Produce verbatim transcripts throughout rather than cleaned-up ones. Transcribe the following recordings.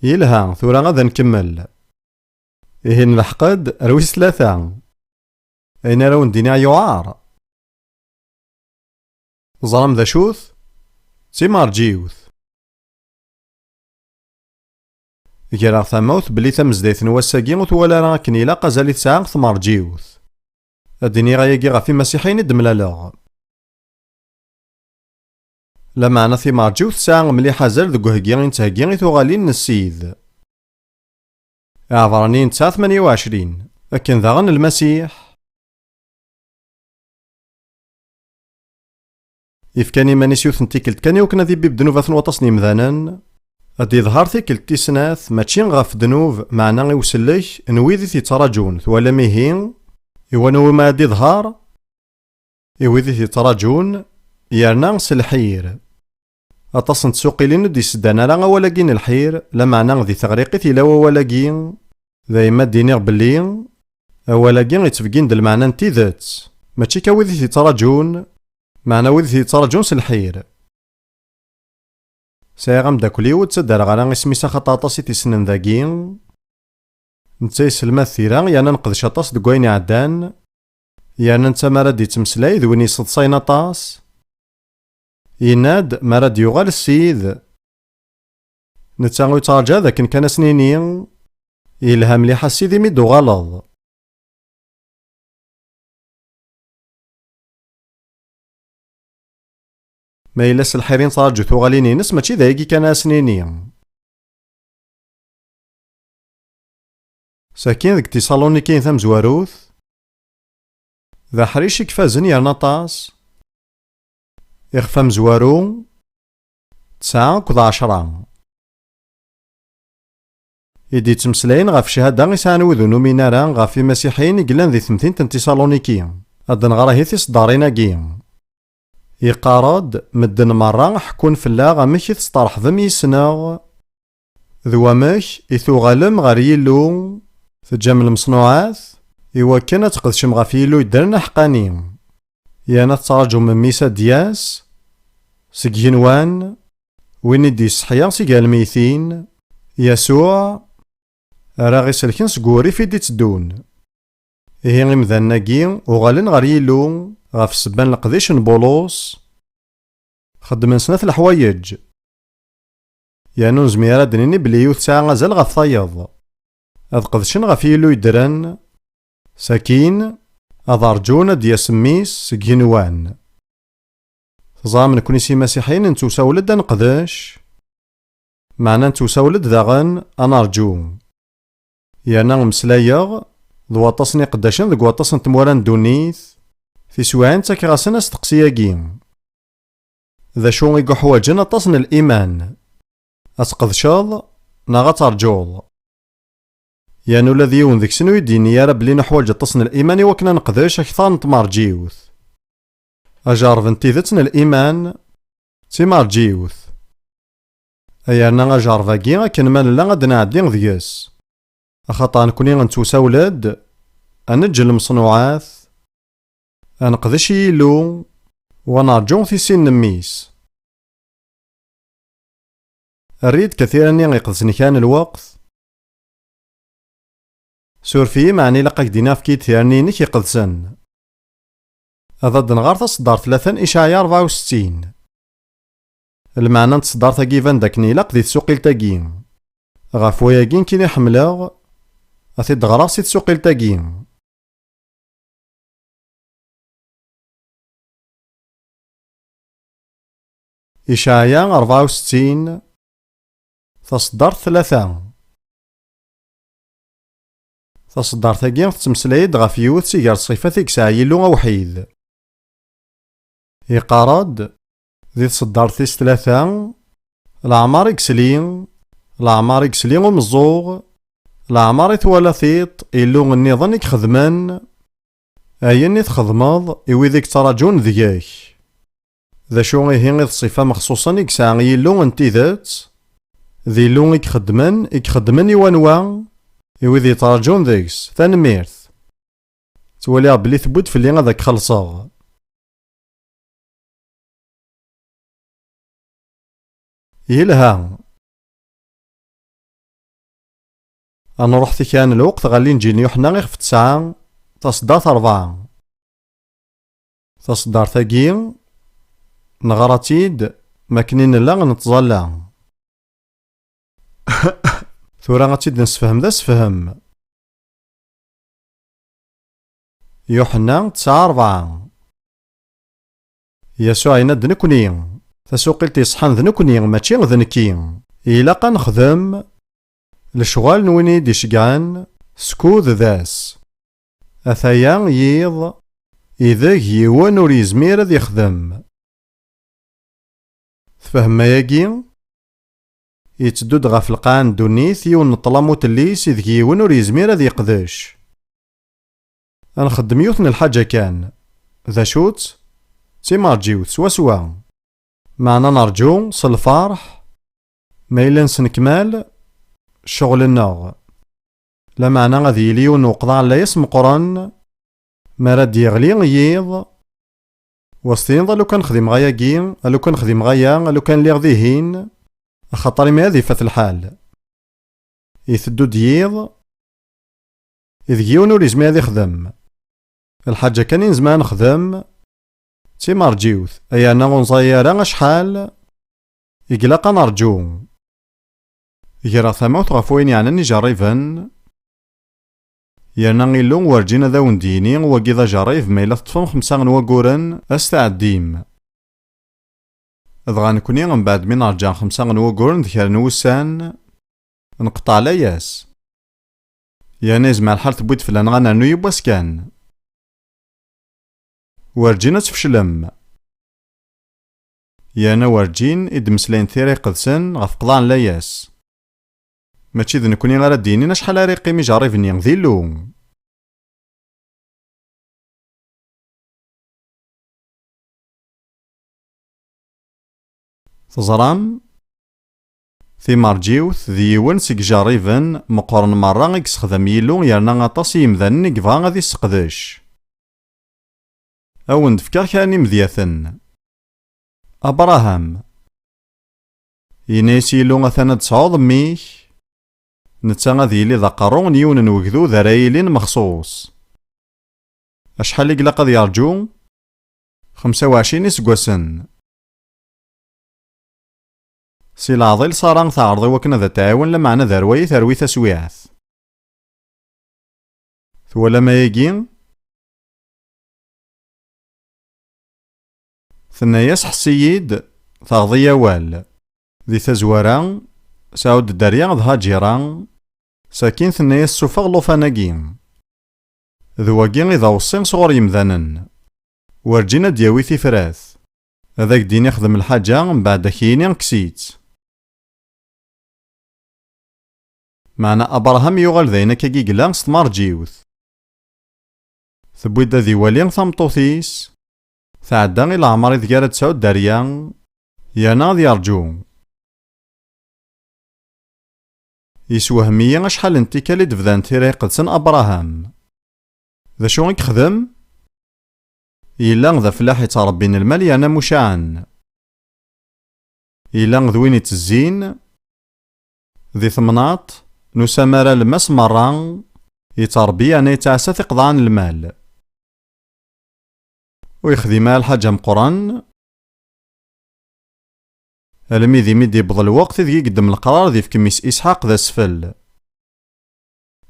Yelha, tura ad nkemmel. Ihi nleḥq-d ar wis tlata. Ayen ara wen-d-iniɣ yuɛer. Teẓram d acu-t? D timerǧiwt. Greɣ tamawt belli tamezdayt n wass-agi ur twala ara akken ilaq azal i tesɛa tmerǧiwt. Ad d-iniɣ ayagi ɣef imasiḥiyen i d-mlaleɣ. Lameɛna timerǧiwt tesɛa mliḥ azal deg uheggi i nettheggi i tuɣalin n Ssid. Iɛebṛaniyen tesɛa tmanya u ɛecrin, akken daɣen Lmasiḥ. Ifkan iman-is yiwet n tikkelt kan i wakken ad ibib ddnubat n waṭas n yemdanen. Ad d-iḍher tikkelt tis snat, mačči ɣef ddnub, meɛna i usellek n wid i t-yettraǧun, twalam ihi? I wanwa umi ad d-iḍher? I wid i t-yettraǧun, yerna s lḥir. Aṭas n tsuqilin ur d-yesseddan ara awal-agi n lḥir, lameɛna di teɣriqit yella wawal-agi, dayem ad d-iniɣ belli awal-agi yettbeggin-d lmeɛna n tidet, mačči kan wid i t-yettraǧun, meɛna wid i t-yettraǧun s lḥir. Sɛiɣ ameddakel-iw, ur ttaddareɣ ara isem-is axaṭer aṭas i t-issnen dagi. Netta yesselmad tira, yerna neqdec aṭas deg wayen iɛeddan, yerna netta mi ara d-yettmeslay d win yesseḍsayen aṭas. Yenna-d mi ara d-yuɣal Ssid. Netta ur yettraǧu ad akken kan ad s-nini, yelha mliḥ a Ssid imi d-tuɣaleḍ. Ma yella s lḥir i nettraǧu tuɣalin-ines, mačči d ayagi kan ad as-nini. Sakin deg Tisalunikiyen tamezwarut, d aḥric i ifazen yerna aṭas. Ixef amezwaru, tesɛa akked ɛecṛa. I d-yettmeslayen ɣef cchada i sɛan wid ur numin ara ɣef imasiḥiyen i yellan di temdint n Tisaluniki. Ad d-nɣer ahi tiseddarin-agi. Yeqqar-d, medden merra ḥekkun fell-aɣ amek i testeṛḥbem yis-neɣ, d wamek i tuɣalem ɣer Yillu, teǧǧam lmeṣnuɛat, i wakken ad tqedcem ɣef Yillu yeddren aḥeqqani. Yerna tettraǧum Mmi-s ad d-yas seg igenwan, win i d-yesseḥya si gar lmeytin, Yasuɛ, ara ɣ-iselken seg wurrif i d-itteddun. Ihi imdanen-agi uɣalen ɣer Yillu ɣef ssebba n leqdic n Bulus, xeddmen snat leḥwayeǧ. Yerna ur nezmir ara ad d-nini belli yiwet tesɛa azal ɣef tayeḍ. Ad qedcen ɣef Yillu yeddren, sakin ad rǧun ad d-yas Mmi-s seg igenwan. Teẓram, nekni s imasiḥiyen nettusawel-d ad neqdec, meɛna nettusawel-d daɣen ad nerǧu. Yerna mmeslayeɣ d waṭas n iqeddacen deg waṭas n tmura n ddunit, tiswiɛin ttakeɣ-asen asteqsi-agi. D acu i yuḥwaǧen aṭas n liman? Ad tqedceḍ neɣ ad terǧuḍ? Yerna ula d yiwen deg-sen ur yi-d-yenni ara belli nuḥwaǧ aṭas n liman i wakken ad neqdec akteṛ n tmerǧiwt. Ajerreb n tidet n liman d timerǧiwt. Ay yerna ajerreb-agi akken ma nella ad nɛeddi deg-s. Axaṭer nekni nettusawel-d, ad neǧǧ lmeṣnuɛat, ad neqdec i Yillu, u ad nerǧu tisin n Mmi-s. Err-iyi-d kan tira-nni iqedsen kra n lweqt. Suref-iyi, meɛna ilaq ad k-d-iniɣ efk-iyi-d tira-nni-inek iqedsen. Ad d-nɣer taṣeddart tlata n Icɛaya rebɛa u settin. Lmeɛna n tṣeddart-agi iban d akken ilaq di tsuqilt-agi. Ɣef wayagi nekkini ḥemmleɣ ad t-id-ɣreɣ si tsuqilt-agi. Icɛaya rebɛa u settin, taṣeddart tlata. Taṣeddart-agi tettmeslay-d ɣef yiwet si gar ṣṣifat i yesɛa Yillu awḥid. Yeqqar-d di tṣeddart tis tlata, leɛmer i yesli, leɛmer i yesli umeẓẓuɣ, leɛmer i twala tiṭ, Illu nniḍen i ixedmen ayen i txedmeḍ i wid i yettraǧun deg-k. D acu ihi i d ṣṣifa mexṣuṣen i yesɛa Yillu n tidet? D Illu i ixeddmen, i ixeddmen i wanwa? I wid yettraǧun deg-s. Tanemmirt. Ttwaliɣ belli tewwi-d fell-i ad ak-xellṣeɣ. Yelha. Ad nruḥ tikra n lweqt ɣer Linǧil n Yuḥenna ixef tesɛa, taṣeddart rebɛa. Taṣeddart-agi, neɣra-tt-id, makken i nella nettẓalla. Tura ad tt-id-nessefhem d asefhem. Yuḥenna tesɛa rebɛa. Yasuɛ yenna-d: "Nekni, tasuqilt yeṣḥan d nekni, mačči d nekki. Ilaq ad nexdem lecɣal n win i yi-d-iceggɛen skud d ass. Ataya yiḍ ideg yiwen ur yezmir ad yexdem." Tfehmem ayagi? Yetteddu-d ɣef lqaɛa n ddunit yiwen n ṭṭlam utellis ideg yiwen ur yezmir ad yeqdec. Ad nxeddem yiwet n lḥaǧa kan. D acu-tt? D timerǧiwt swaswa. Meɛna nerǧu s lferḥ, ma yella nesnekmal ccɣel-nneɣ. Lameɛna ad yili yiwen n uqḍaɛ n layas meqqren, mi ara d-yeɣli yiḍ, u ad s-tiniḍ: "A lukan xdimeɣ ayagi, a lukan xdimeɣ aya, a lukan lliɣ dihin", axaṭer imi ad ifat lḥal. Iteddu-d yiḍ, ideg yiwen ur yezmir ad ixdem. Lḥaǧa kan i nezmer ad nexdem, d timerǧiwt, yerna ur neẓri ara acḥal i ilaq ad nerǧu. Greɣ tamawt ɣef wayen yeɛnan ijerriben, yerna Illu werǧin ad awen-d-yini: "Wagi d ajerrib, ma yella teṭṭfem xemsa n waguren, ad s-tɛeddim." Dɣa nekni, mbeɛd mi nerǧa xemsa n waguren d kra n wussan, nqeṭṭeɛ layas. Yerna yezmer lḥal tewwi-d fell-aneɣ ad nernu yiwwas kan. Werǧin ad tfeclem. Yerna werǧin i d-mmeslayen Tira Iqedsen ɣef qḍaɛ n layas. Mačči d nekni ara d-yinin acḥal ara yeqqim ijerrib-nni, d Illu. Teẓram? Timerǧiwt d yiwen seg ijerriben meqqren merra i yessexdam Yillu, yerna aṭas n yimdanen i yebɣa ad isseqdec. Ad wen-d-fkeɣ kra n yimedyaten. Abṛaham. Yenna-yas Yillu: "Atan ad tesɛuḍ mmi-k, netta ad yili d aqerru n yiwen n wegdud ara yilin mexṣuṣ." Acḥal i ilaq ad yerǧu? Xemsa u ɛecrin iseggasen. Si leɛḍil Ṣara teɛreḍ i wakken ad t-tɛiwen, lameɛna d arway i terwi taswiɛt. Twalam ayagi? Tenna-yas: "Ḥess-iyi-d, taɣeḍ-iyi awal." Di tazwara, sɛu-d dderya d Haǧira, sakin tenna-yas: "Sufeɣ llufan-agi." D wagi i d aweṣṣi sɣur yemdanen. Werǧin ad d-yawi tifrat. Ad ak-d-yini xdem lḥaǧa, mbeɛd ad k-yini kkes-itt. Meɛna Abṛaham yuɣal d ayen akkagi yella s tmeṛjiwt. Tewwi-d ad iwali tameṭṭut-is, tɛedda i leɛmer ideg ara d-tesɛu dderya, yerna ad yerǧu. Yessewhem-iyi acḥal n tikkal i d-bdant Tira Iqedsen Abṛaham. D acu i yexdem? Yella d afellaḥ yettṛebbin lmal yerna mucaɛen. Yella d win ittezzin. Di temnaḍt n usamar alemmas merra, yettṛebbi yerna yettɛassa tiqeḍɛa n lmal. Ur yexdim ara lḥaǧa meqqren, almi d imi d-yewweḍ lweqt ideg i yeddem leqrar ad yefk mmi-s Isḥaq d asfel.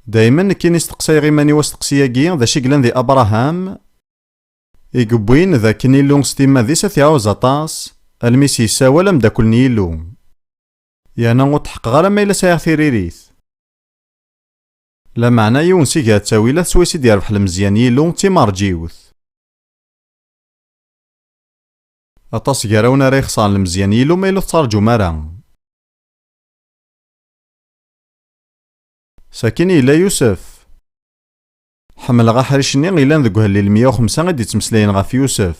Daymen nekkini steqsayeɣ iman-iw asteqsi-agi: d acu i yellan di Abṛaham i yewwin d akken Illu s timmad-is ad t-iɛuz aṭas, almi s-yessawal ameddakel n Yillu? Yerna ur tḥeqqeɣ ara ma yella sɛiɣ tiririt. Lameɛna yiwen seg at ttawilat swayes i d-yerbeḥ lemzeyya n Yillu d timeṛjiwt. Aṭas gar-awen ara ixeṣren lemzeyya n Yillu ma yella ur tettṛaǧum ara. Sakin yella Yusef. Ḥemmleɣ aḥric-nni yellan deg Uhellil meyya u xemsa i d-yettmeslayen ɣef Yusef.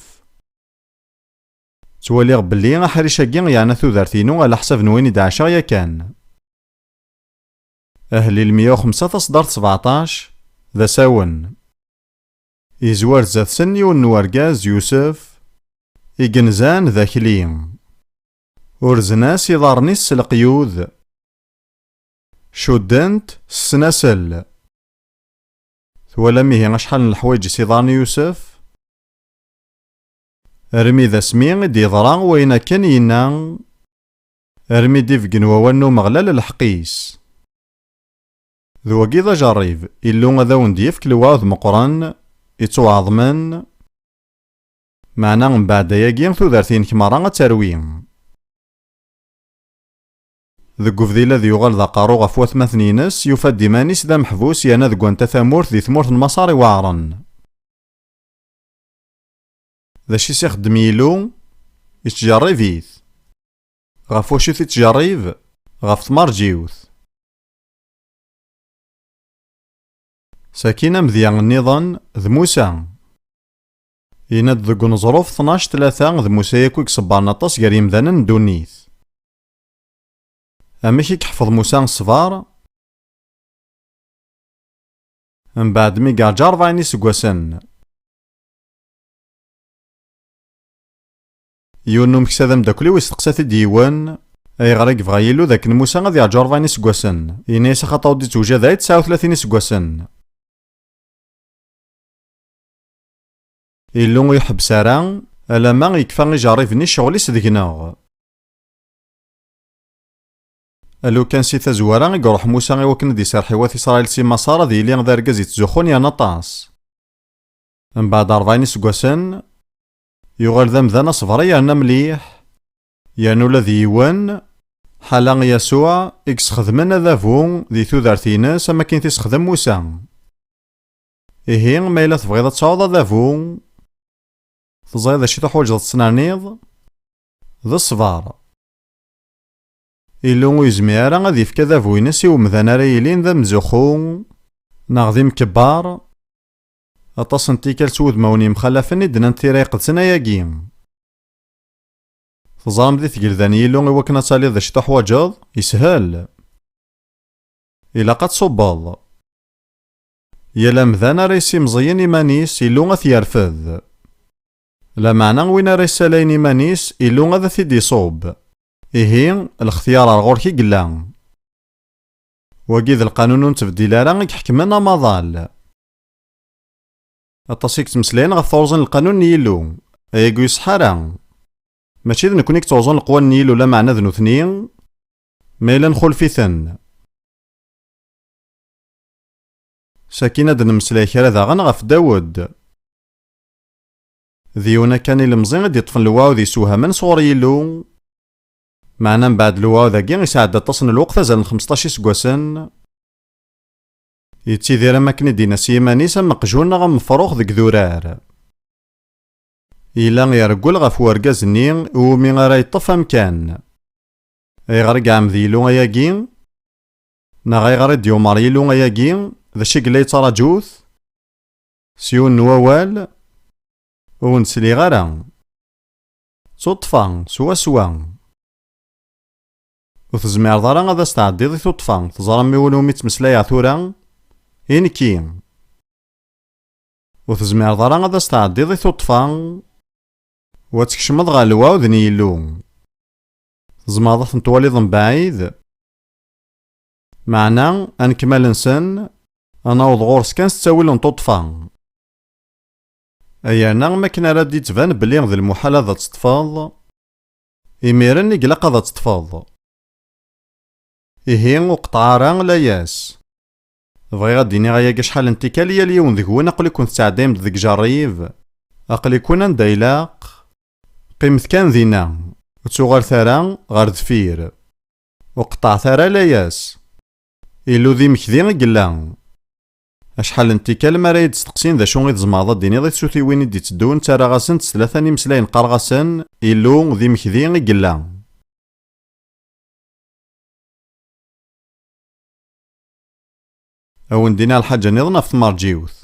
Ttwaliɣ belli aḥric-agi yeɛna tudert-inu ɛla ḥsab n wayen i d-ɛaceɣ yakan. Ahellil meyya u xemsa taṣeddart sbeɛṭac, d asawen. Yezwar zdat-sen yiwen n urgaz, Yusef, i yenzan d akli. Urzen-as iḍarren-is s leqyud. Cudden-t s ssnasel. Twalam ihi acḥal n leḥwayeǧ i s-iḍarren i Yusef? Armi d asmi i d-yeḍra wayen akken yenna, armi d-ibeggen wawal n Umeɣlal lḥeqq-is. D wagi d ajerrib, Illu ad awen-d-yefk lewɛud meqqren, ittwaɛeḍmen, meɛna mbeɛd ayagi tudert-inek merra ad terwi. Deg ubdil ad yuɣal d aqerru ɣef watmaten-ines, yufa-d iman-is d ameḥbus yerna deg wanta tamurt di tmurt n Maṣer iweɛren. D acu i s-ixeddem Yillu? Ittjerrib-it. Ɣef wacu i t-ittjerrib? Ɣef tmerǧiwt. Sakin amedya nniḍen d Musa. Yenna-d deg uneẓruf tnac tlata d Musa yakk i iṣebbren aṭas gar yemdanen n ddunit. Amek i yeḥfeḍ Musa ṣṣber? Mbeɛd mi yeɛǧa rebɛin iseggasen. Yiwen n umeksa d ameddakel-iw isteqsa-t-id yiwen, ayɣer i yebɣa Yillu d akken Musa ad yeɛǧu rebɛin iseggasen? Yenna-yas axaṭer ur d-ittewjad ara i tesɛa u tlatin iseggasen. Illu ur iḥebbes ara, alamma yekfa ijerrib-nni ccɣel-is deg-neɣ. Alukan si tazwara i iruḥ Musa i wakken ad iserreḥ i wat Isṛayil si Maṣer ad yili d argaz yettzuxxun yerna aṭas. Mbeɛd rebɛin iseggasen, yuɣal d amdan aṣebri yerna mliḥ, yerna ula d yiwen, ḥala Yasuɛ, i yesxedmen adabu di tudert-ines am akken i t-issexdem Musa. Ihi, ma yella tebɣiḍ ad tesɛuḍ adabu, teẓriḍ d acu i tuḥwaǧeḍ ad tesnerniḍ? D ṣṣber. Illu ur yezmir ara ad yefk adabu-ines i umdan ara yilin d amzuxxu neɣ d imkebbar. Aṭas n tikkal s wudmawen yemxalafen i d-nnant tira iqedsen ayagi. Teẓram di tgelda n Yillu i wakken ad taliḍ d acu tuḥwaǧeḍ? Yeshel. Ilaq ad tṣubbeḍ. Yal amdan ara yessimẓiyen iman-is, Illu ad t-yerfed. Lameɛna win ara yessalayen iman-is, Illu ad t-id-iṣubb. Ihi, lextyar ar ɣur-k i yella. Wagi d lqanun ur nettbeddil ara i iḥekmen amaḍal. Aṭas i yettmeslayen ɣef teɣruẓi n lqanun n Yillu. Ayagi ur iṣeḥḥa ara. Mačči d nekkni i yettruẓun leqwanen n Yillu, lameɛna d nutni, ma yella nxulef-iten. Sakin ad d-nemmeslay kra daɣen ɣef Dawed. D yiwen akkan ilemẓi i d-iṭṭfen lewɛud yessewhamen sɣur Yillu. Meɛna mbeɛd lewɛud-agi isɛedda aṭas n lweqt, azal n xmesṭac iseggasen, yettidir am akken i d-yenna s yiman-is am uqjun neɣ am ufrux deg idurar. Yella ireggel ɣef urgaz-nni iwumi ara yeṭṭef amkan. Ayɣer i iɛemmed Yillu ayagi? Neɣ ayɣer i d-yumeṛ Yillu ayagi? D acu i yella yettṛaǧu-t? S yiwen n wawal, ur wen-sliɣ ara. D tuṭṭfa, swaswa. Ur tezmireḍ ara ad as-tɛeddiḍ i tuṭṭfa. Teẓram i wumi ttmeslayeɣ tura? I nekki. Ur tezmireḍ ara ad as-tɛeddiḍ i tuṭṭfa u ad tkecmeḍ ɣer lewɛud n Yillu. Tzemreḍ ad ten-twaliḍ mebɛid. Meɛna, anekmal-nsen, ad naweḍ ɣur-s kan s ttawil n tuṭṭfa. Ay yerna, am akken ara d-ittban belli d lmuḥal ad teṭṭfeḍ, imiren i ilaq ad teṭṭfeḍ. Ihi, ur qeṭṭeɛ ara layas. Bɣiɣ ad d-iniɣ ayagi acḥal n tikkal i yal yiwen deg-wen, aql-iken tettɛeddayem-d deg ijerrib, aql-iken anda ilaq, qqimet kan dinna, ur ttuɣalet ara ɣer deffir. Ur qeṭṭɛet ara layas. Illu d imekdi i yella. Acḥal n tikkal mi ara yi-d-steqsin d acu i tzemreḍ ad d-tiniḍ i tsutiwin i d-itteddun, ttarraɣ-asent s tlata n imeslayen, qqareɣ-asen, Illu d imekdi i yella. Ad wen-d-iniɣ lḥaǧa nniḍen ɣef tmerǧiwt.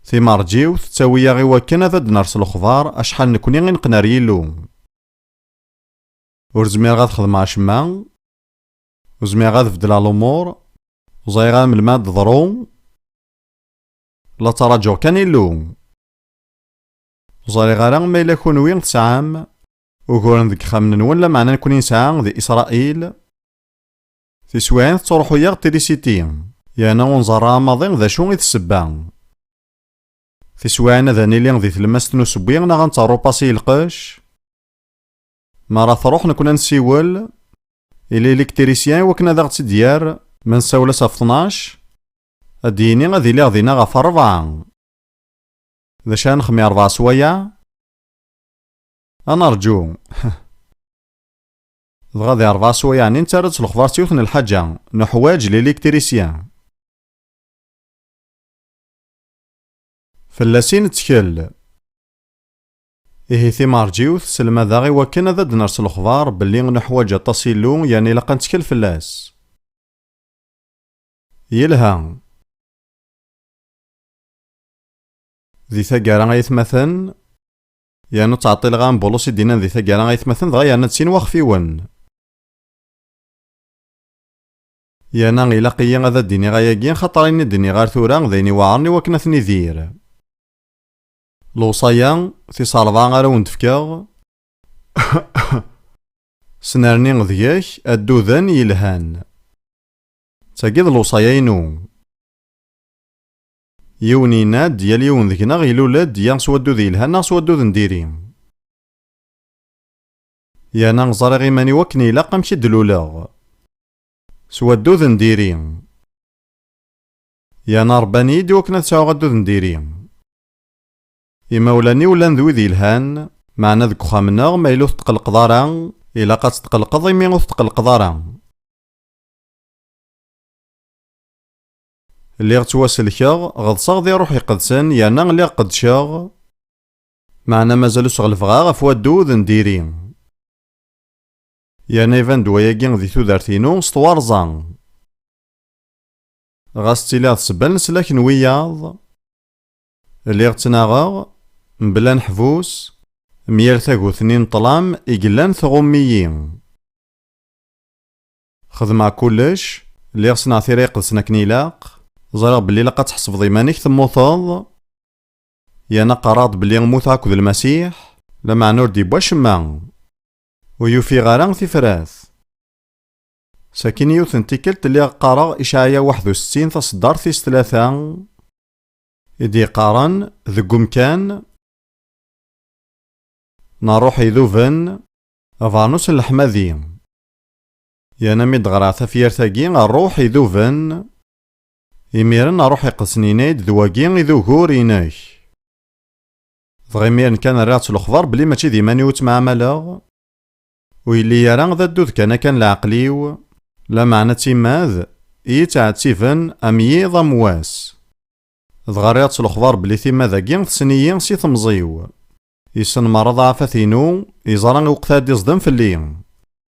Timerǧiwt tettawi-yaɣ i wakken ad d-ners lexbar acḥal nekni i neqqen ar Yillu. Ur zmireɣ ad xedmeɣ acemma, ur zmireɣ ad beddleɣ lumuṛ, ur ẓriɣ ara melmi ad d-teḍru, la ttṛaǧuɣ kan Illu. Ur ẓriɣ ara ma yella kunwi tesɛam uguren deg yexxamen-nwen, lameɛna nekni nesɛa di Isṛayil. Tiswiɛin tettruḥu-yaɣ trisiti, yerna ur nẓerr ara maḍi d acu i d ssebba. Tiswiɛin ad nili di tlemmast n usewwi neɣ ad nettṛupasi i lqecc. Mi ara truḥ nekkni ad nessiwel i liliktirisyen i wakken ad aɣ-tt-id-yerr, ma nessawel-as ɣef tnac, ad d-yini ad iliɣ dinna ɣef ṛṛebɛa. D acu ara nexmi ṛebɛa swayeɛ? Ad neṛǧu. Dɣa di ṛebɛa swayeɛ-nni nettarra-d s lexbar s yiwet n lḥaǧa, neḥwaǧ liliktirisyen. Fell-as i nettkel. Ihi timerǧiwt tesselmad-aɣ i wakken ad d-ners lexbar belli neḥwaǧ aṭas illu yerna ilaq ad nettkel fell-as. Yelha. Di taggara ay atmaten, yerna ur ttɛeṭṭileɣ ara n Bulus i d-yennan di taggara ay atmaten, dɣa yerna-d sin waxfiwen. Yerna ilaq-iyi ad d-iniɣ ayagi, xaṭer ayen i d-nniɣ ar tura d ayen iweɛren i wakken ad t-nidir. Lewṣaya tis ṛebɛa ara wen-d-fkeɣ. Snerni deg-k adduden yelhan. D tagi d lewṣaya-inu. Yiwen yenna-d, yal yiwen deg-neɣ ilul-d ya s waddud yelhan neɣ s waddud n diri. Yerna ẓriɣ iman-iw akken ilaq amek i d-luleɣ. S waddud n diri. Yerna ṛebban-iyi-d i wakken ad sɛuɣ addud n diri. Imawlan-iw llan d wid yelhan, meɛna deg uxxam-nneɣ ma yella ur tetqellqeḍ ara, ilaq ad tetqellqeḍ imi ur tetqellqeḍ ara. Lliɣ ttwaselkeɣ, ɣeḍseɣ di Ṛṛuḥ Iqedsen, yerna lliɣ qeddceɣ, meɛna mazal ur sɣelbeɣ ara ɣef waddud n diri. Yerna iban-d wayagi di tudert-inu s twarẓa. Ɣas ttiliɣ d ssebba n leslak n wiyaḍ, lliɣ ttnaɣeɣ, mebla aneḥbus, m yal tagut-nni n ṭṭlam i yellan tɣumm-iyi. Xedmeɣ kullec, lliɣ ssneɣ Tira Iqedsen akken ilaq, ẓriɣ belli ilaq ad tḥesbeḍ iman-ik temmuteḍ, yerna qqareɣ-d belli mmuteɣ akked Lmasiḥ, lameɛna ur d-yewwi acemma, ur yufiɣ ara tifrat. Sakin yiwet n tikkelt lliɣ qqareɣ Icɛaya waḥed u settin taṣeddart tis tlata, i d-yeqqaren deg umkan n Ṛṛuḥ iduben, abernus n leḥmadi. Yerna mi d-ɣriɣ tafyirt-agi, Ṛṛuḥ iduben, imiren Ṛṛuḥ Iqedsen yenna-yi-d d wagi i d ugur-inek. Dɣa imiren kan rriɣ-tt lexbar belli mačči d iman-iw ttemɛamaleɣ, ur yelli ara d addud kan akka n leɛqel-iw, lameɛna d timmad i yi-ttɛettiben am yiḍ am wass. Dɣa rriɣ-tt lexbar belli timmad-agi tessen-iyi si temẓi-w. Yessen merra ḍɛafat-inu, yeẓra i weqt ara d-iẓden fell-i.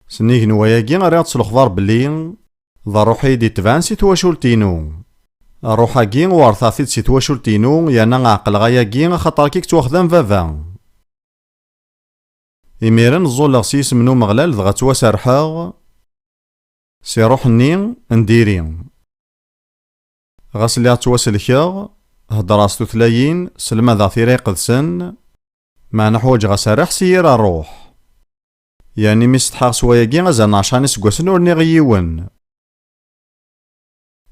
Sennig n wayagi rriɣ-tt lexbar belli d ṛṛuḥ i yi-d-itebɛen si twacult-inu. Ṛṛuḥ-agi werteɣ-t-id si twacult-inu, yerna ɛeqleɣ ayagi axaṭer akka i yettwaxdam baba. Imiren ẓẓulleɣ s yisem n Umeɣlal dɣa ttwaserḥeɣ si ṛṛuḥ-nni n diri. Ɣas lliɣ ttwaselkeɣ, heddreɣ s tutlayin, selmadeɣ Tira Iqedsen, meɛna ḥwaǧeɣ aserreḥ si yir ṛṛuḥ. Yerna mi setḥaɣ s wayagi, azal n ɛecṛa n iseggasen ur nniɣ i yiwen.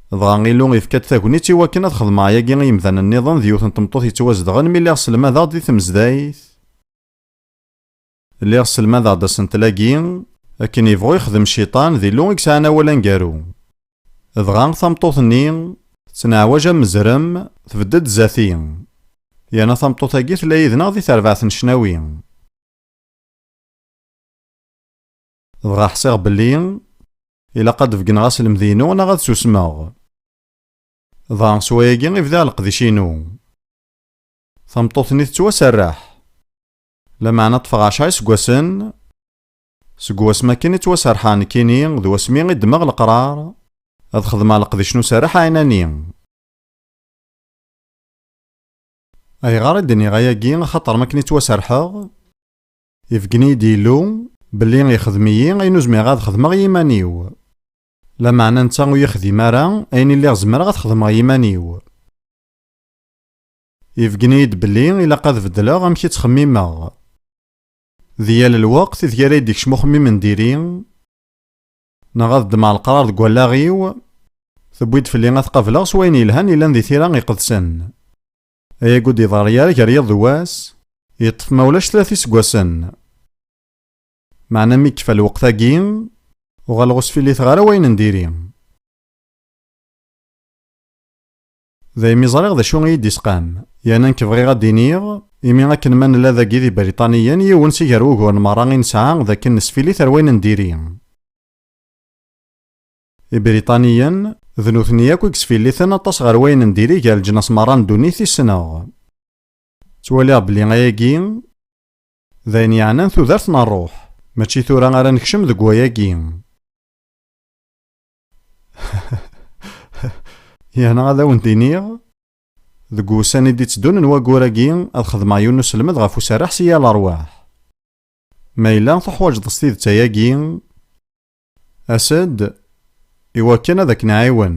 Dɣa Illu ifka-d tagnit i wakken ad xedmeɣ ayagi i yimdanen nniḍen d yiwet n tmeṭṭut yettwazedɣen mi lliɣ sselmadeɣ-d di tmezdayt. Lliɣ sselmadeɣ-d asentel-agi, akken yebɣu yexdem cciṭan d Illu i yesɛan awal aneggaru. Dɣa tameṭṭut-nni tettneɛwaj am uzrem, tbedd-d zdat-i. Yerna tameṭṭut-agi tella yid-neɣ di terbaɛt n ccnawi. Dɣa ḥṣiɣ belli ilaq ad d-beggneɣ aselmed-inu neɣ ad susmeɣ. Dɣa s wayagi i bdiɣ leqdic-inu. Tameṭṭut-nni tettwaserreḥ. Lameɛna ṭṭfeɣ ɛecṛa iseggasen seg wasmi akken i ttwaserḥeɣ nekkini d wasmi i ddmeɣ leqrar ad xedmeɣ leqdic n userreḥ ɛinani. Ayɣer i d-nniɣ ayagi? Axaṭer mi akken i ttwaserḥeɣ, ibeggen-iyi-d Illu belli ixdem-iyi ayen ur zmireɣ ad xedmeɣ i yiman-iw. Lameɛna netta ur yexdim ara ayen i lliɣ zemreɣ ad xedmeɣ i yiman-iw. Ibeggen-iyi-d belli ilaq ad beddleɣ amek i ttxemmimeɣ. Di yal lweqt ideg ara yi-d-ikcem uxemmim n diri, neɣ ad ddmeɣ leqrar deg wallaɣ-iw, tewwi-d fell-i ad t-qableɣ s wayen yelhan yellan di tira iqedsen. Ayagi ur d-iḍerri ara gar yiḍ d wass, yeṭṭef ma ulac tlata iseggasen. Meɛna mi yekfa lweqt-agi, uɣaleɣ ur sfilliteɣ ara wayen n diri. Daymi ẓriɣ d acu i yi-d-isqam, yerna nekk bɣiɣ ad d-iniɣ, imi akken ma nella dagi d Ibriṭaniyen, yiwen si gar wuguren merra i nesɛa d akken nesfillit ar wayen n diri. Ibriṭaniyen, d nutni akk i yesfilliten aṭas ɣer wayen n diri gar leǧnas merra n ddunit i ssneɣ. Ttwaliɣ belli ayagi d ayen yeɛnan tudert n ṛṛuḥ, mačči tura ara nekcem deg wayagi. Yerna ad awen-d-iniɣ, deg wussan i d-itteddun n waggur-agi, ad xedmeɣ yiwen n uselmed ɣef userreḥ si yal ṛṛwaḥ. Ma yella tuḥwaǧeḍ s tidet ayagi, as-d i wakken ad k-nɛiwen.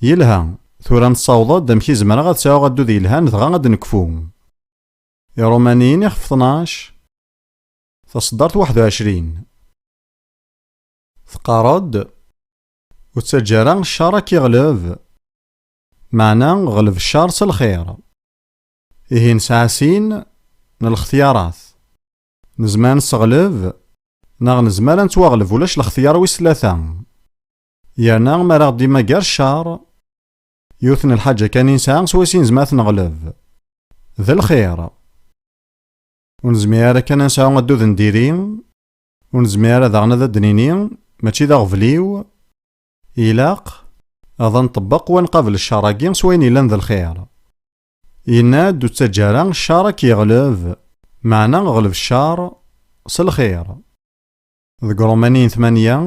Yelha, tura nessaweḍ-d amek i zemreɣ ad sɛuɣ addud yelhan dɣa ad nekfu. Iṛumaniyen ixef tnac, taṣeddart waḥed u ɛecrin. Teqqareḍ-d, ur ttaǧǧa ara ccer ad k-iɣleb, meɛna ɣleb ccer s lxir. Ihi nesɛa sin n lextiyarat. Nezmer ad nesseɣleb, neɣ nezmer ad nettwaɣleb, ulac lextiyar wis tlata. Yerna mi ara ɣ-d-imagar ccer, yiwet n lḥaǧa kan i nesɛa swayes i nezmer ad t-neɣleb, d lxir. Ur nezmir ara kan ad nesɛu addud n diri, ur nezmir ara daɣen ad d-nini, mačči d aɣbel-iw, ilaq ad nṭebbeq wa nqabel ccer-agi s wayen yellan d lxir. Yenna-d ur ttaǧǧa ara ccer ad k-yeɣleb, meɛna ɣleb ccer s lxir. Deg Ṛumaniyen tmanya,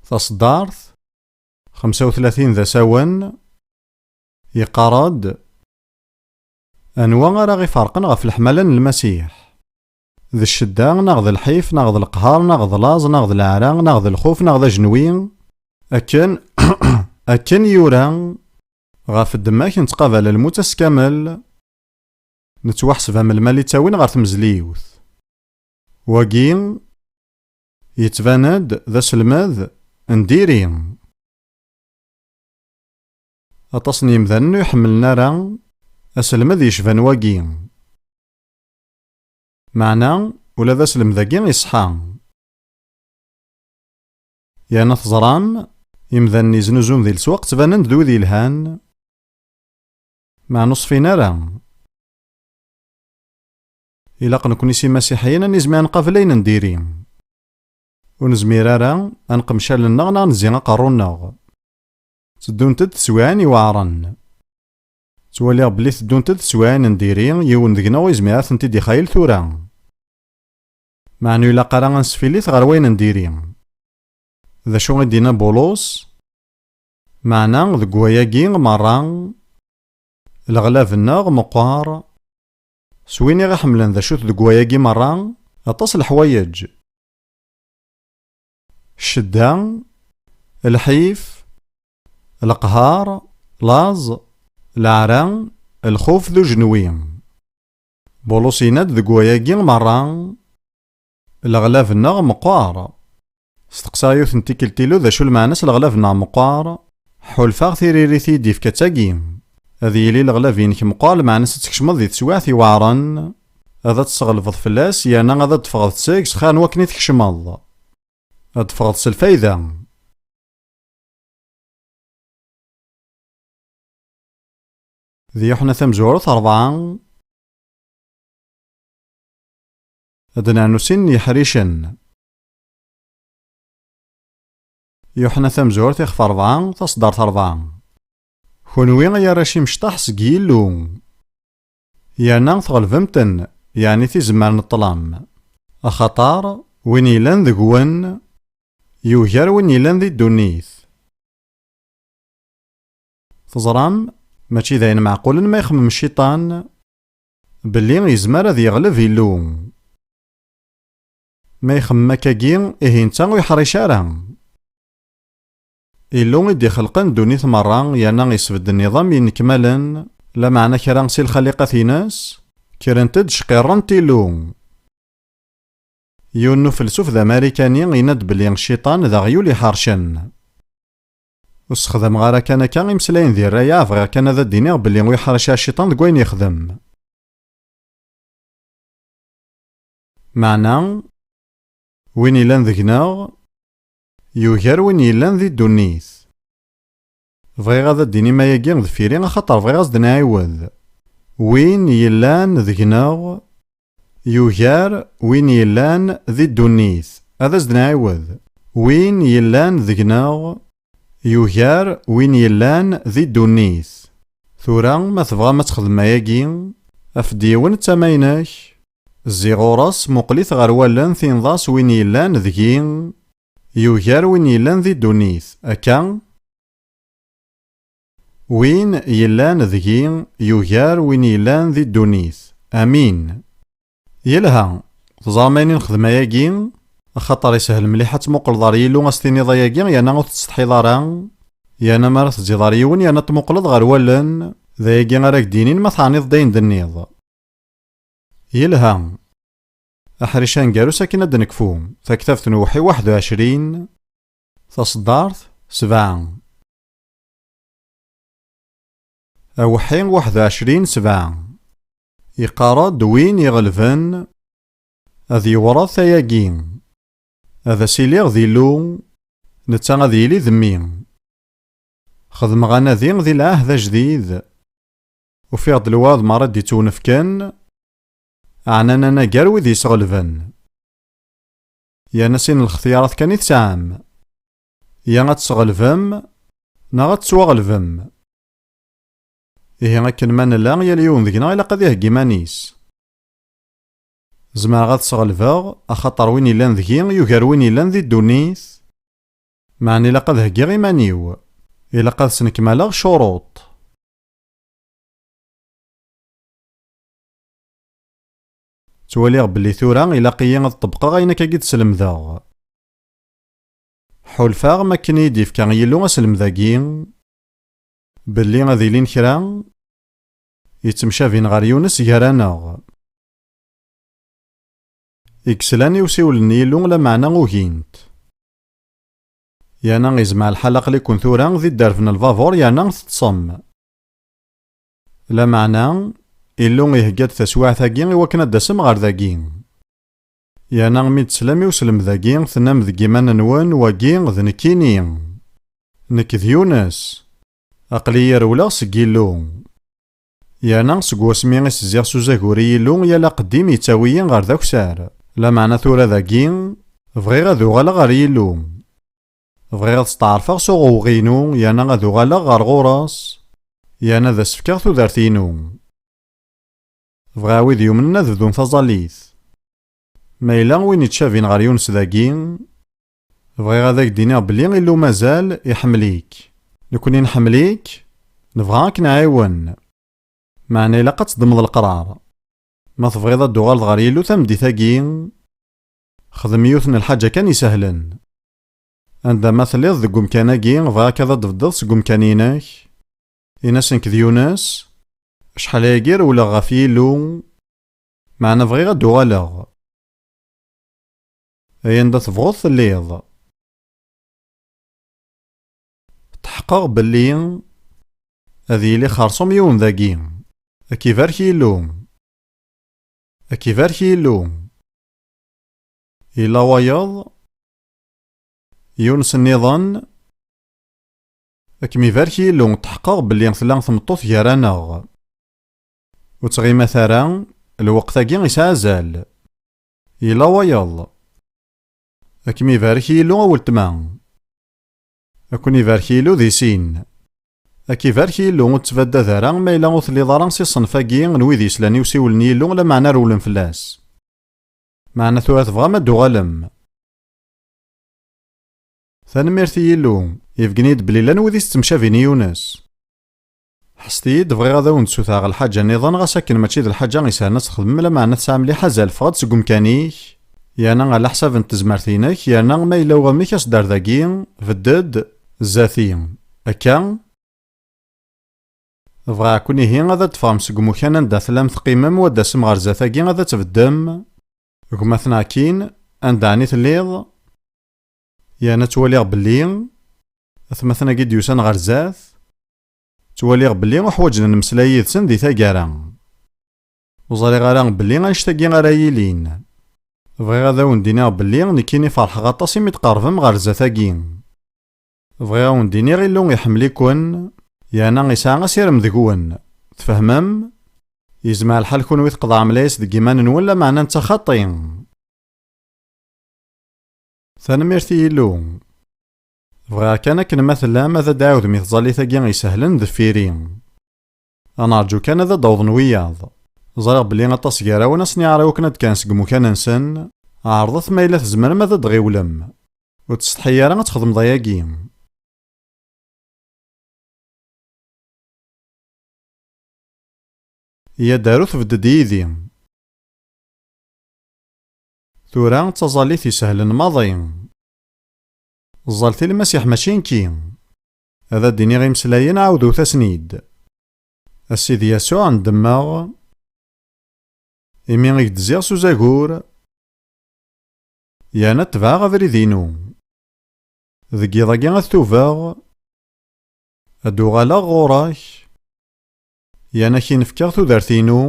taṣeddart xemsa u tlatin d asawen, yeqqar-d, anwa ara ɣ-iferqen ɣef leḥmala n Lmasiḥ? D ccedda, neɣ d lḥif, neɣ d leqher, neɣ d laẓ, neɣ d leɛra, neɣ d lxuf, neɣ d ajenwi? Akken, akken yura, ɣef ddemma-k nettqabal lmut ass kamel, nettwaḥseb am lmal i ttawin ɣer tmezliwt. Wagi, yettban-d d aselmed n diri. Aṭas n yemdanen ur iḥemmlen ara aselmed yecban wagi. Meɛna, ula d aselmed-agi iṣeḥḥa. Yerna teẓram, imdanen yeznuzun di leswaq ttbanen-d d wid yelhan, meɛna ur ṣfin ara. Ilaq nekni s imasiḥiyen ad nizmir ad nqabel ayen n diri. Ur nezmir ara ad neqmec allen-nneɣ neɣ nezzi aqerru-nneɣ. Teddunt-d teswiɛin iweɛren. Ttwaliɣ belli teddunt-d teswiɛin n diri, yiwen deg-neɣ ur yezmir ad tent-id-ixayel tura. Meɛna ur ilaq ara ad nesfilit ɣer wayen n diri. D acu i d-yenna Bulus? Meɛna deg wayagi merra, leɣlab-nneɣ meqqar s win i ɣ-iḥemmlen. D acu-t deg wayagi merra? Aṭas leḥwayeǧ. Ccedda, lḥif, leqher, laẓ, leɛra, lxuf d ujenwi. Bulus yenna-d deg wayagi merra, leɣlab-nneɣ meqqar. Steqsaɣ yiwet n tikkelt ilu d acu lmeɛna-s leɣlab-nneɣ meqqar? Ḥulfaɣ tiririt i yi-d-yefka d tagi. Ad yili leɣlab-inek meqqar, lmeɛna-s ad tkecmeḍ di teswiɛt iweɛren, ad ad tesseɣlbeḍ fell-as, yerna ad ad teffɣeḍ seg-s xir n wakken i tkecmeḍ. Ad teffɣeḍ s lfayda. Di Yuḥna tamezwarut rebɛa, ad d-nernu sin n yeḥricen. Yuḥna tamezwarut ixef rebɛa, taṣeddart rebɛa. Kunwi ay arrac imecṭaḥ seg Yillu, yerna tɣelbem-ten, yeɛni tizemmar n ṭṭlam. Axaṭer win yellan deg-wen yugar win yellan di ddunit. Teẓram, mačči d ayen meɛqulen ma ixemmem cciṭan belli yezmer ad yeɣleb Illu. Ma ixemmem akkagi, ihi netta ur yeḥric ara. Illu i d-ixelqen ddunit merra, yerna isbedd nniḍam yenekmalen, lameɛna kra si lxaliqat-ines kkrent-d cqirrent Illu. Yiwen n ufelsuf d amarikani yenna-d belli cciṭan d aɣyul iḥercen. Ur ssexdameɣ ara kan akka imeslayen di rrayeɛ, bɣiɣ kan ad d-iniɣ belli ur yeḥric ara cciṭan deg wayen yexdem. Meɛna, win yellan deg-neɣ yugar win yellan di ddunit. Bɣiɣ ad d-tinim ayagi deffir-i, axaṭer bɣiɣ ad s-d-nɛiwed. Win yellan deg-neɣ yugar win yellan di ddunit. Ad as-d-nɛiwed. Win yellan deg-neɣ yugar win yellan di ddunit. Tura, ma tebɣam ad texdem ayagi, af-d yiwen d tama-inek, zzi ɣur-s, muqel-it ɣer wallen, tinḍ-as: win yellan deg-i yugar win yellan di ddunit. Akka? Win yellan deg-i yugar win yellan di ddunit. Amin. Yelha. Teẓram ayen i nexdem ayagi? Axaṭer ishel mliḥ ad tmuqleḍ ɣer Yillu, ad s-tiniḍ ayagi, yerna ur tettsetḥiḍ ara. Yerna mi ara teǧǧiḍ ɣer yiwen, yerna ad tmuqleḍ ɣer wallen, d ayagi ara k-d-yinin ma teɛniḍ-d ayen d-tenniḍ. Yelha. Aḥric aneggaru s akken ad d-nekfu. Taktabt n uweḥḥi waḥed u ɛecrin, taṣeddart sebɛa. Aweḥḥi waḥed u ɛecrin sebɛa. Yeqqar-d: win iɣelben ad yewṛet ayagi, ad as-iliɣ d Illu, netta ad yili d mmi. Xedmeɣ anadi di lɛahd ajdid. Ufiɣ-d lwaɛd merra i d-ittwnefken, ɛnan anagar wid yesɣelben. Yerna sin n lextiyarat kan i tesɛam. Ya ad tesɣelbem, neɣ ad tettwaɣelbem. Ihi akken ma nella, yal yiwen deg-neɣ ilaq ad iheggi iman-is. Zemreɣ ad sɣelbeɣ, axaṭer win yellan deg-i yugar win yellan di ddunit. Meɛna ilaq ad heggiɣ iman-iw. Ilaq ad snekmaleɣ ccuruṭ. Ttwaliɣ belli tura ilaq-iyi ad ṭebbqeɣ ayen akka i d-slemdeɣ. Ḥulfaɣ makken i yi-d-ifka Yillu aselmed-agi, belli ad ilin kra yettemcabin ɣer Yunes gar-aneɣ. I yeslan i usiwel n Yillu, lameɛna ugin-t. Yerna izmeɛ lḥal aql-iken tura di dderb n lbabur yerna teṭṭsem. Lameɛna, Illu ihegga-d taswiɛt-agi i wakken ad d-tasem ɣer dagi. Yerna mi d-teslam i uselmed-agi, tennam deg yiman-nwen: wagi d nekkini. Nekk d Yunes. Aql-iyi rewleɣ seg Yillu. Yerna seg wasmi i s-zziɣ s uzagur i Yillu, yal aqeddim yettawi-yi ɣer d akessar. Lameɛna tura dagi, bɣiɣ ad uɣaleɣ ɣer Yillu. Bɣiɣ ad steɛṛfeɣ s uɣewɣi-inu, yerna ad uɣaleɣ ɣer ɣur-s, yerna ad as-fkeɣ tudert-inu. Bɣiɣ wid yumnen ad bdun taẓallit. Ma yella win yettcabin ɣer Yunes dagi, bɣiɣ ad ak-d-iniɣ belli Illu mazal iḥemmel-ik. Nekkni nḥemmel-ik, nebɣa ad k-nɛiwen. Meɛna ilaq ad teddmeḍ leqrar. Ma tebɣiḍ ad d-tuɣaleḍ ɣer Yillu tameddit-agi, xdem yiwet n lḥaǧa kan isehlen. Anda ma telliḍ deg umkan-agi, bɣiɣ-k ad d-tbeddeḍ seg umkan-inek. Ini-as: nekk d Yunes, acḥal ayagi rewleɣ ɣef Yillu, meɛna bɣiɣ ad d-uɣaleɣ. Ay anda tebɣuḍ telliḍ. Tḥeqqeɣ belli ad yili xerṣum yiwen dagi. Ad k-ibarek Yillu. Ad k-ibarek Yillu. Yella wayeḍ? Yunes nniḍen? Ad kem-ibarek Yillu, tḥeqqeɣ belli tella tmeṭṭut gar-aneɣ. Ur ttɣimat ara, lweqt-agi yesɛa azal. Yella wayeḍ? Ad kem-ibarek Yillu a weltma. Ad ken-ibarek Yillu di sin. Ad k-ibarek Yillu, ur tettbaddad ara ma yella ur telliḍ ara si ṣṣenf-agi n wid yeslan i usiwel n Yillu, lameɛna rewlen fell-as. Meɛna tura tebɣam ad d-tuɣalem. Tanemmirt i Yillu, yebgen-iyi-d belli llan wid i s-ttemcabin i Yunes. Ḥesset-iyi-d, bɣiɣ ad awen-d-sutreɣ lḥaǧa nniḍen, ɣas akken mačči d lḥaǧa isehlen ad tt-txedmem, lameɛna tesɛa mliḥ azal, ffeɣ-d seg umkan-ik, yerna ɛla ḥsab n tezmert-inek, yerna ma yella wamek, as-d ar dagi, bedd-d zdat-i. Akka? Bɣiɣ-ken ihi ad d-teffɣem seg umukan anda tellam teqqimem, u ad d-tasem ɣer zdat-agi ad tbeddem. Gma-tneɣ akin, anda ɛni telliḍ? Yerna ttwaliɣ belli atmaten-agi d-yusan ɣer zdat, ttwaliɣ belli uḥwaǧen ad nemmeslay yid-sen di taggara. Ur ẓriɣ ara belli annect-agi ara yilin. Bɣiɣ ad awen-d-iniɣ belli nekkini ferḥeɣ aṭas imi tqerrbem ɣer zdat-agi. Bɣiɣ ad wen-d-iniɣ Illu iḥemmel-iken, yerna isɛa asirem deg-wen. Tfehmem? Yezmer lḥal kunwi tqeḍɛem layas deg yiman-nwen, lameɛna netta xaṭi. Tanemmirt i Yillu. Bɣiɣ kan akken ma tellam ad d-tɛawdem i tẓallit-agi isehlen deffir-i. Ad neṛǧu kan ad d-awḍen wiyaḍ. Ẓriɣ belli aṭas gar-awen ad sen-yeɛreq akken ad d-kkren seg imukan-nsen. Ɛerḍet ma yella tzemrem ad d-tɣiwlem. Ur ttsetḥi ara ad txedmeḍ ayagi. Yya-d arut, bedd-d yid-i. Tura d taẓallit isehlen maḍi. Ẓẓallet i Lmasiḥ, mačči nekki. Ad d-iniɣ imeslayen, ɛawdewt-asen-id. A Sidi Yasuɛ, ndemmeɣ imi i k-d-ziɣ s uzagur, yerna tebɛeɣ abrid-inu. Deg yiḍ-agi ad tubeɣ, ad d-uɣaleɣ ɣur-k, yerna ad k-in-fkeɣ tudert-inu,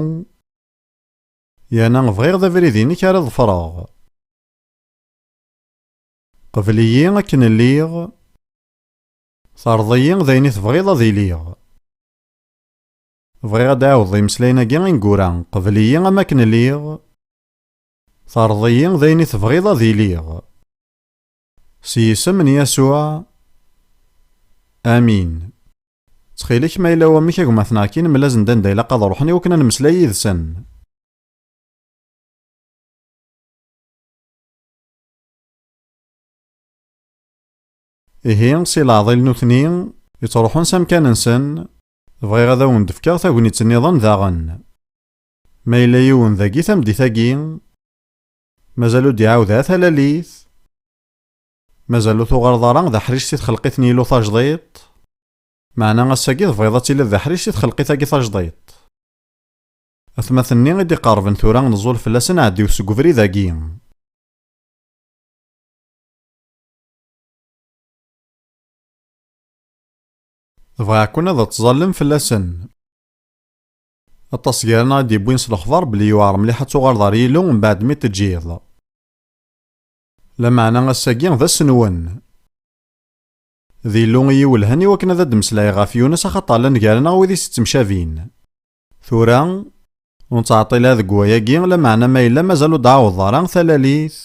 yerna bɣiɣ d abrid-inek ara ḍefreɣ. Qbel-iyi akken lliɣ, terreḍ-iyi d ayen i tebɣiḍ ad iliɣ. Bɣiɣ ad d-ɛawdeḍ imeslayen-agi ineggura: qbel-iyi am akken lliɣ, terreḍ-iyi d ayen i tebɣiḍ ad iliɣ. S yisem n Yasuɛ, amin. Ttxil-k, ma yella wamek, a gma-tneɣ Kin, mel-asen-d anda ilaq ad ruḥen i wakken ad nemmeslay yid-sen. Ihi, si leɛḍil nutni yettruḥun s amkan-nsen, bɣiɣ ad awen-d-fkeɣ tagnit nniḍen daɣen. Ma yella yiwen dagi tameddit-agi, mazal ur d-iɛawed ara talalit, mazal ur tuɣaleḍ ara d aḥric si txelqit n Yillu tajdiṭ, meɛna ass-agi tebɣiḍ ad tiliḍ d aḥric si txelqit-agi tajdiṭ. Atmaten-nni i d-iqerrben tura, neẓẓul fell-asen, ɛeddiwet seg ubrid-agi. Bɣiɣ-ken ad tẓallem fell-asen. Aṭas gar-aneɣ i d-yewwin s lexbar belli yewɛer mliḥ ad tuɣaleḍ ɣer Yillu mbeɛd mi t-teǧǧiḍ. Lameɛna ass-agi d ass-nwen. D Illu i yi-iwellhen i wakken ad d-mmeslayeɣ ɣef Yunes, axaṭer llan gar-aneɣ wid i s-ittemcabin. Tura, ur nettɛeṭṭil ara deg wayagi, lameɛna ma yella mazal ur d-tɛawdeḍ ara talalit,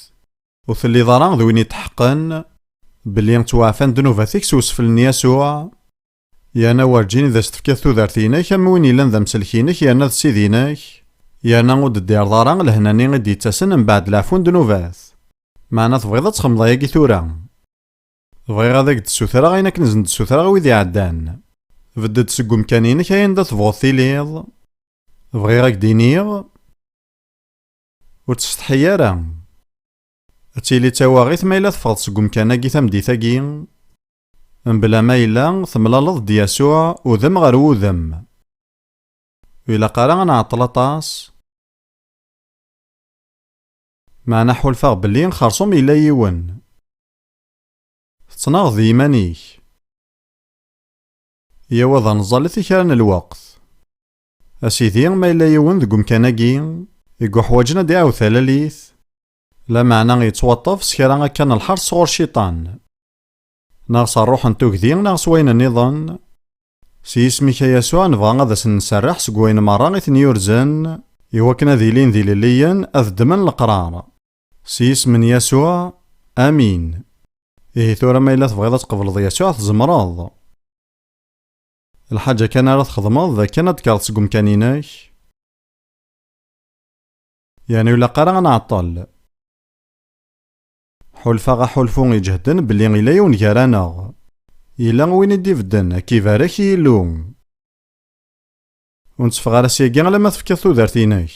ur telliḍ ara d win itḥeqqen belli ttwaɛfan ddnubat-ik s usfel n Yasuɛ, yerna werǧin i d as-tefkiḍ tudert-inek am win yellan d amsellek-inek yerna d Ssid-inek, yerna ur d-teddireḍ ara lehna-nni i d-yettasen mbeɛd leɛfu n ddnubat. Meɛna tebɣiḍ ad txedmeḍ ayagi tura? Bɣiɣ ad ak-d-ssutreɣ ayen akken zen-d-ssutreɣ wid iɛeddan. Bedd-d seg umkan-inek, ay anda tebɣuḍ tiliḍ. Bɣiɣ ad ak-d-iniɣ, ur ttsetḥi ara. Ad tili d tawaɣit ma yella teffɣeḍ seg umkan-agi tameddit-agi, mebla ma yella temlaleḍ-d Yasuɛ udem ɣer wudem. Ur ilaq ara ad nɛeṭṭel aṭas, meɛna ḥulfaɣ belli xerṣum yella yiwen. Tettnaɣeḍ d yiman-ik. Yaw ad nẓallet i kra n lweqt. A Sidi, ma yella yiwen deg umkan-agi i yuḥwaǧen ad d-iɛawed talalit, lameɛna yettwaṭṭef s kra akka n lḥerṣ sɣur Cciṭan, neɣ s ṛṛuḥ n tugdi, neɣ s wayen nniḍen, s yisem-ik a Yasuɛ nebɣa ad asen-nserreḥ seg wayen merra i ten-yurzen, i wakken ad ilin d ilelliyen, ad ddmen leqrar. S yisem n Yasuɛ, amin. Ihi tura ma yella tebɣiḍ ad tqebleḍ Yasuɛ, tzemreḍ. Lḥaǧa kan ara txedmeḍ d akken ad d-tekkreḍ seg umkan-inek, yerna ur ilaq ara ad nɛeṭṭel. Ḥulfaɣ aḥulfu iǧehden belli yella yiwen gar-aneɣ. Yella win i d-ibedden, ad k-ibarek Yillu. Ur netteffeɣ ara syagi alamma tefkiḍ tudert-inek.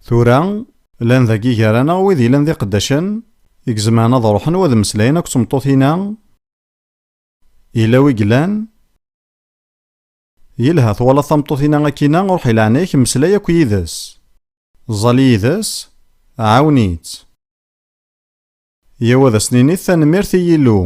Tura, llan dagi gar-aneɣ wid yellan d iqeddacen, i izemren ad ruḥen u ad mmeslayen akked tmeṭṭut-inna? Yella wi yellan? Yelha, twalaḍ tameṭṭut-ina akkina, ruḥ i leɛnaya-k, mmeslay akk yid-s. Ẓẓal yid-s, ɛawen-itt. Yaw ad as-ninit tanemmirt i Yillu.